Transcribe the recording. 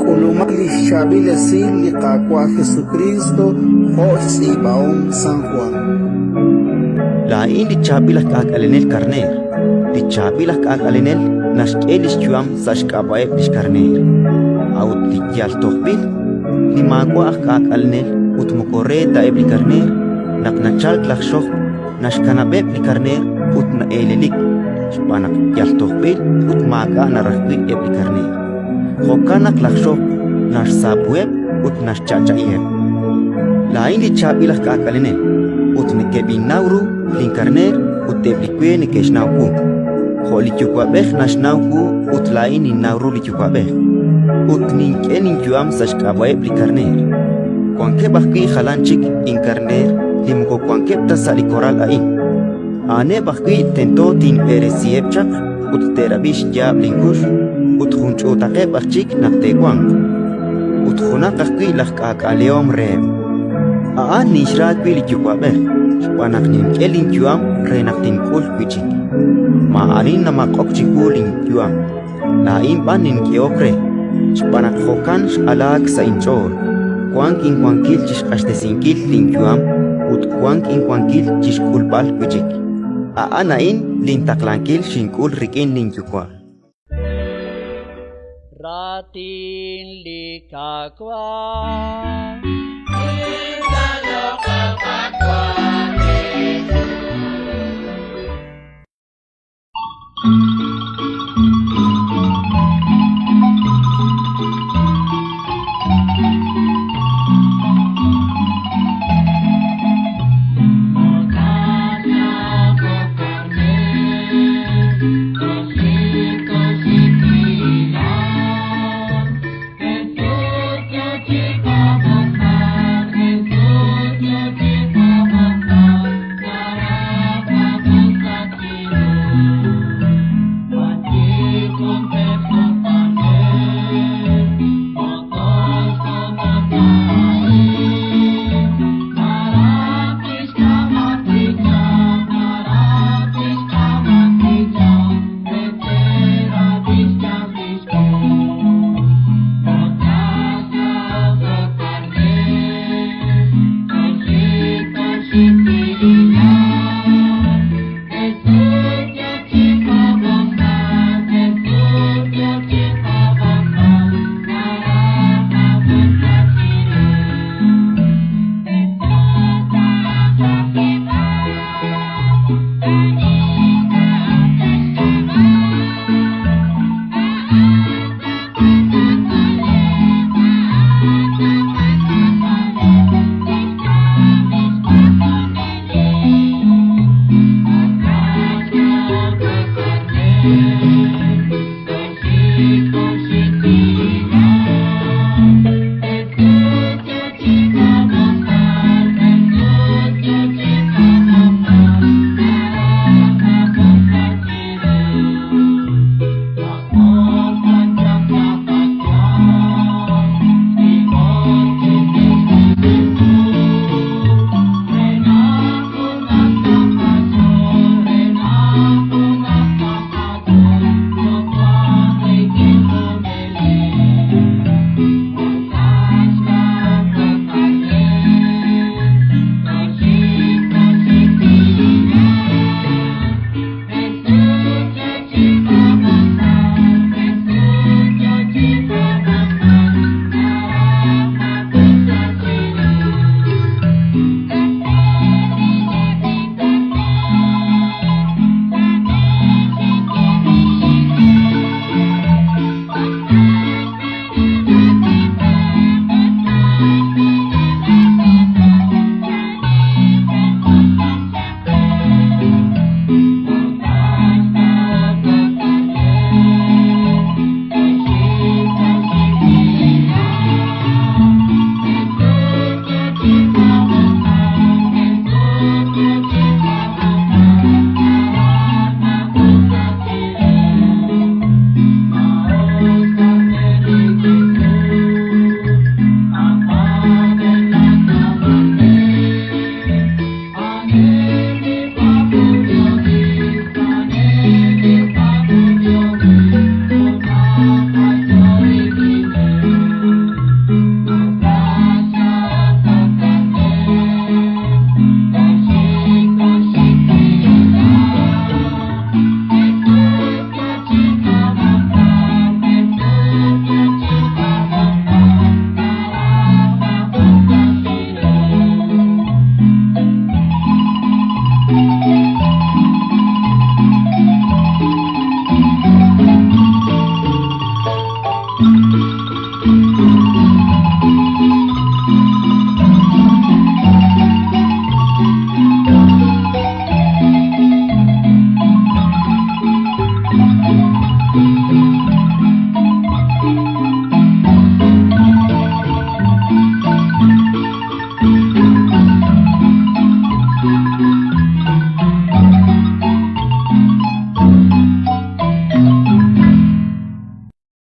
K'ulumaq li xChaab'il Esil li Qaawa' Jesukriist jo' xtz'iib'ahom San Jwan. Laa'in li chaab'il aj k'aak'alenel karneer. Li chaab'il aj k'aak'alenel naxk'e li xyu'am sa' xk'ab'a'eb' li xkarneer. A'ut li yal tojb'il, li maawa' aj k'aak'alenel ut moko re ta eb' li karneer, naq nachalk laj xojb', naxkanab'eb' li karneer ut na'elelik, xb'aan naq yal tojb'il ut maak'a' naraj wi' eb' li karneer. Jo'kan naq laj xojb' naxsaapuheb' ut naxcha'cha'iheb'. Laa'in li chaab'il aj k'aak'alenel, ut nekeb'innaw ru linkarneer ut eb' li we neke'xnaw wu, jo' li Yuwa'b'ej naxnaw wu ut laa'in ninnaw ru li Yuwa'b'ej, ut nink'e linyu'am sa' xk'ab'a'eb' li karneer. Wankeb' ajwi' jalan chik inkarneer li moko wankeb' ta sa' li koral a'in. A'aneb' ajwi' tento tinb'eresiheb' chaq ut te'rab'i xyaab' linkux, ut jun ch'uutaqeb' aj chik naq te'wanq, ut junaq ajwi' laj k'aak'alehom reheb'. A'an ninxra wi' li Yuwa'b'ej, xb'aan naq nink'e linyu'am re naq tink'ul wi' chik. Maa'ani namaq'ok chiwu linyu'am, laa'in b'an nink'ehok re, xb'aan naq jo'kan x'alaak sa' inch'ool. Wank inwankil chi xq'axtesinkil linyu'am ut wank inwankil chi xk'ulb'al wi' chik. A'an a'in lintaqlankil xink'ul rik'in linYuwa'. Raatin li Qaawa'.